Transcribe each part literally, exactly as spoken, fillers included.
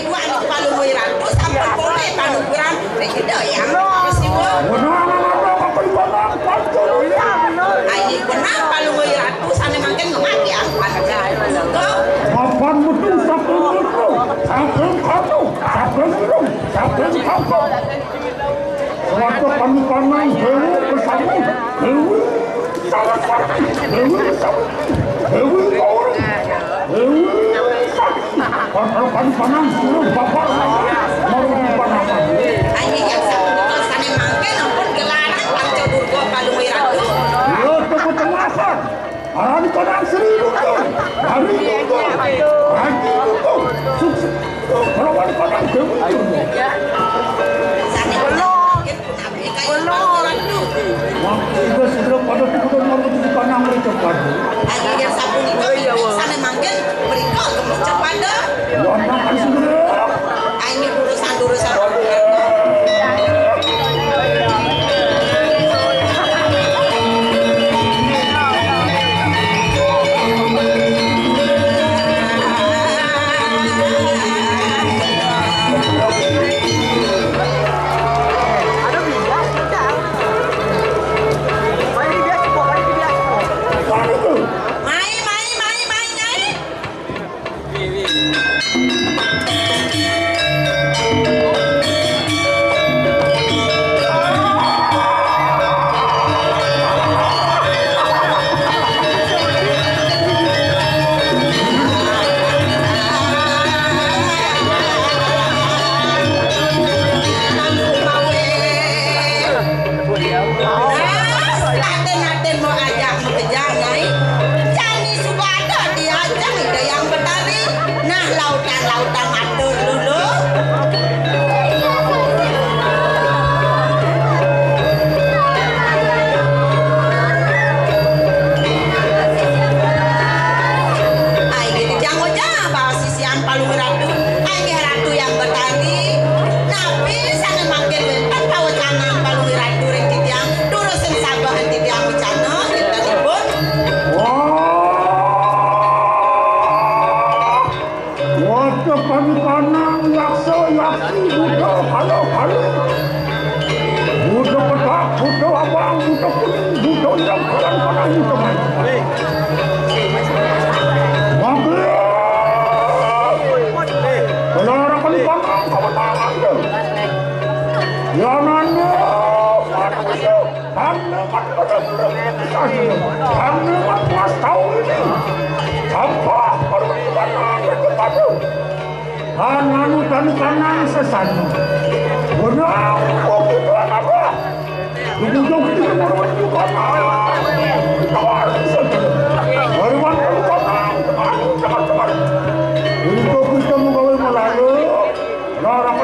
Wan Palungguh Ratu sampun polih panugrahan ring Ida Hyang Siwa. Wenang Palungguh Ratu sané mangkin ngematiang panugrahan. Mapan metu saking liko, saking kano, saking gunung, saking kampung. Sawatah panipanan Déwa Kesami, Déwi Saraswati, Déwi Sawitri, Déwi Gauri, Déwi Sakti. Sawatah panipanan suruh bapak margi panapan. Inggih, sapunika sané mangkin ampun gelaran Panca Durga Palungguh Ratu. Ya, tepuk tangan. Arani Padang Sri Bungkung, Hari Bungkung, Haji Bungkung, Sukses Bungkung, Rawan Padang Dewi Bungkung. Sané punapi kayun Palungguh Ratu. Waktu itu segera pada kemudian mau di Padang mereka pada. Inggih sapunika sané mangkin mrika kemecep pada. Warna segera. Ayo urusan-urusan. Mai, mai, mai, mai, Nyai. Nah, raden-raden mau ajak mau kejar, Nyai. Jani suba ada diajak Ida Hyang Betari. Nah, lautan-lautan matur dulu. Ai, gitu, jangan, jangan bawa sisian Palungguh Ratu. Ai, nggih, Ratu Hyang Betari. Napi sané mangkin wénten pawecanan Palungguh Ratu ring titiang? Durusing sabeh titiang wicana, kintenipun. Wah, wajah panipanan yaksa yaksi Buddha halo halo. Buddha petak, Buddha abang, Buddha kuning, Buddha ireng, Buddha panah, Buddha manis. Mangga. Kala arep panipanan kawenangan. Yanane, Hang nemat pada bulan ini, hang nemat mas tahu ini. Sampah perbuatan mereka padu. Hang anu tanu kanang sesanu. Benar, kok itu apa? Duduk di rumah juga. Tawar saja. Baruan tanu kanang, tanu, tanu, tanu. Untuk kita menggawe melayu. Nah,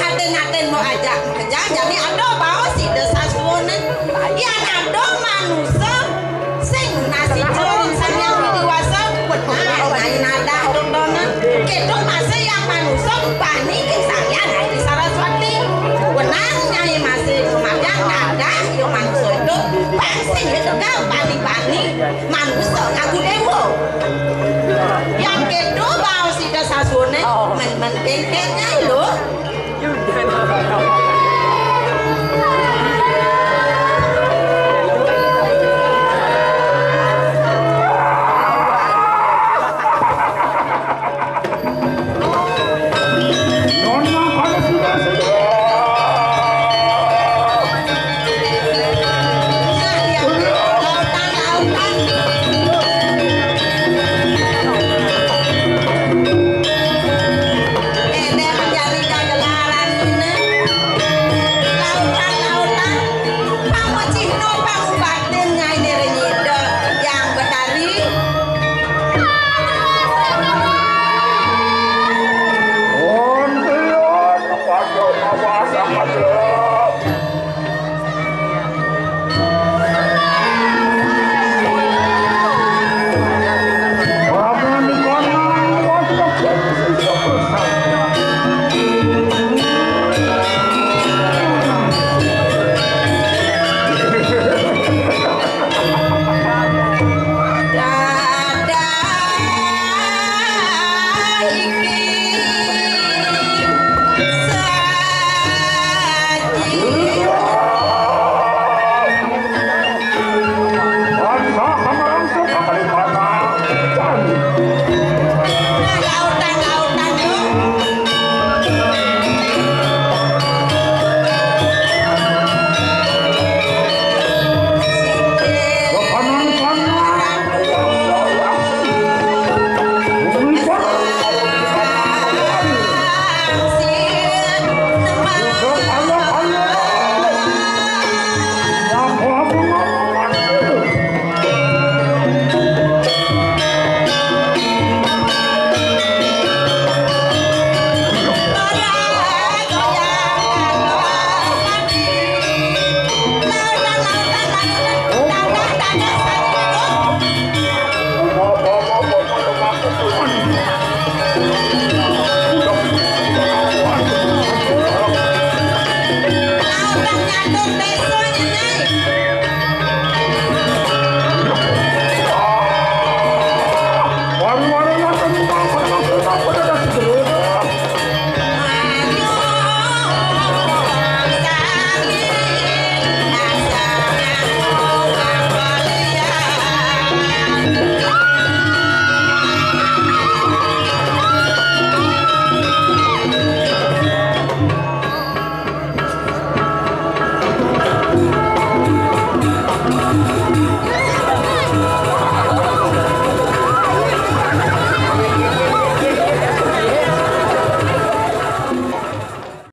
aten-aten mau ajak makejang, jani ada baos Ida Sasuhunan. Yan ada manusa sing nunas ica ring Sang Hyang Widi Wasa, wenang nyai nadah tontonan. Kéto masih yang manusa bani ring Sang Hyang Adi Saraswati. Wenang nyai masih rumajan nadah ya manusa itu, pang sing ya tegal bani-bani. Manusa ngaku déwa. Yang kéto baos Ida Sasuhunan, men-men kéngkén nyai lho.